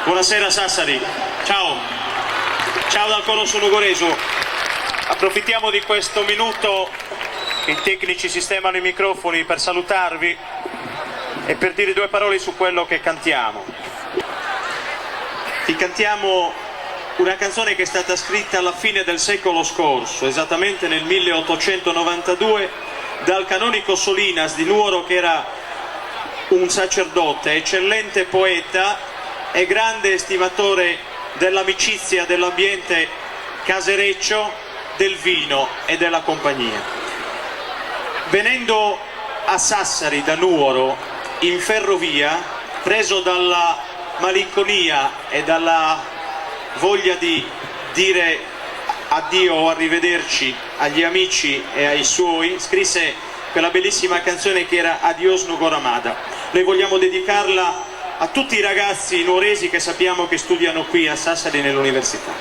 Buonasera Sassari, ciao, ciao dal coro Su Nugoresu. Approfittiamo di questo minuto che i tecnici sistemano i microfoni per salutarvi e per dire due parole su quello che cantiamo. Vi cantiamo una canzone che è stata scritta alla fine del secolo scorso, esattamente nel 1892, dal canonico Solinas di Nuoro che era un sacerdote, eccellente poeta e grande estimatore dell'amicizia, dell'ambiente casereccio, del vino e della compagnia. Venendo a Sassari da Nuoro in ferrovia, preso dalla malinconia e dalla voglia di dire addio o arrivederci agli amici e ai suoi, scrisse quella bellissima canzone che era Adios Nugoro Amada. Noi vogliamo dedicarla a tutti i ragazzi nuoresi che sappiamo che studiano qui a Sassari nell'università.